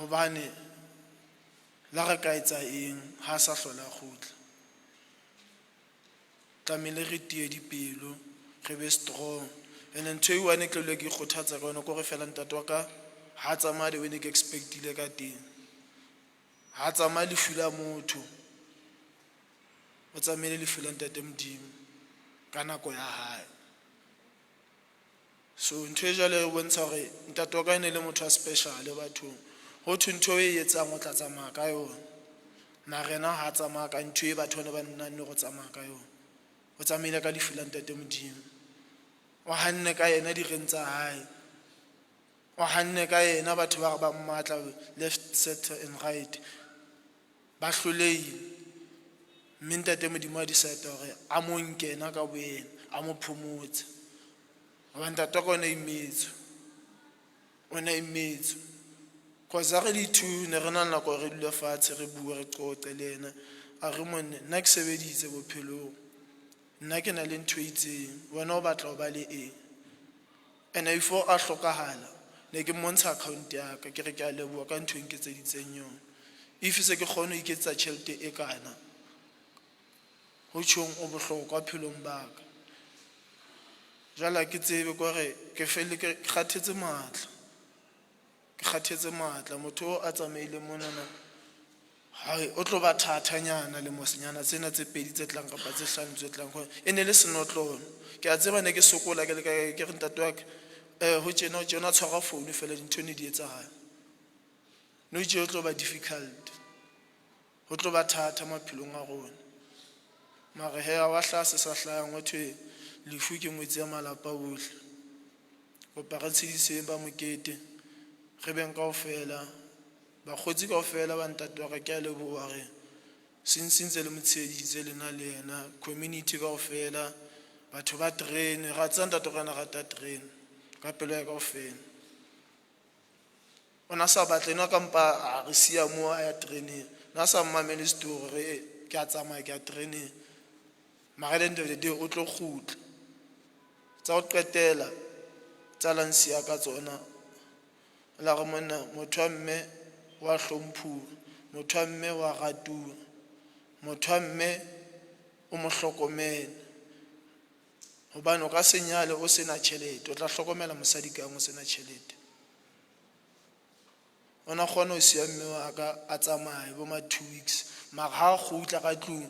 Hobane le ha re ka etsa eng, ha sa hlola a kgutla. Tlamehile re tiye dipelo, re be strong. And-e ntho e one e tlo dula ke ikgothatsa ka yona ke hore feela ntate wa ka ha tsamaya the way ne ke expect-ile ka teng. Ha tsamaya lefu la motho, o tsamaile lefu la ntate Modimo ka nako ya hae. So ntho e jwalo e bontsha hore ntate wa ka e ne le motho a special bathong. Ho thwe ntho e etsang o tla tsamaya ka yona. Mara yena ha tsamaya ka ntho e batho bana ba nahanne hore o tsamaya ka yona. O tsamaile ka lefu la ntate Modimo. O hanne ka yena direng tsa hae. O hanne ka yena batho ba re ba mmatla left, center and right. Ba hlolehile. Mme ntate Modimo a decide hore a mo nke yena ka boyena, a mo phomotse. Hobane ntate wa ka o ne imetswe. O ne imetswe. Cause ha re le two ne re na le nako re dule fatshe re bue re qoqe le yena. A re monna nna ke sebeditse bophelong. Nna ke na le ntho e itseng, wena o batla ho ba le eng? And before a hlokahala, ne ke mmontsha account ya ka, ke re ke a leboha ka ntho e nketseditseng yona. If se ke kgone ho iketsetsa tjhelete e kana, ho tjhong o bohlokwa phelong ba ka. Jwale ha ke tsebe ke hore ke fele ke kgathetse matla. Ke kgathetse matla. Motho o a tsamaileng monana, hai o tlo ba thathanyana lemosnyana tsena tse pedi tse tlang kapa tse hlano tse tlang. E ne le senotlolo. Ke a tseba ne ke sokola ke le ke re ntate wa ka ho tjena ho tjena, a tshwara phone fela dintho ne di etsahala. Nou tje ho tlo ba difficult. Ho tlo ba thata maphelong a rona. Mara hee ha wa hlaha se sa hlahang ho thwe lefu ke ngwetsi ya malapa ohle. Kopa re tshediseng ba mokete, re beng kaofela, bakgotsi kaofela ba ntate wa ka ke a leboha hore since ntse le mo tsheheditse le nna le yena, community kaofela, batho ba terene, ra tseba ntate wa ka o na rata terene ka pelo ya hae kaofela. O na sa batle enwa ka mpa a re siya mo a ya tereneng. Na sa mmamele story hore ke a tsamaya ke ya tereneng. Mara at the end of the day o tlo kgutla. Tsa ho qetela tsa la nsiya ka tsona, la re monna motho wa mme wa hlomphuwa, motho wa mme wa ratuwa, motho wa mme o mo hlokomele. Hobane o ka se nyale o sena tjhelete, o tla hlokomela mosadi kang o sena tjhelete. O na kgona ho siya mme wa ka a tsamaye bo ma 2 weeks, mara ha kgutla ka tlung.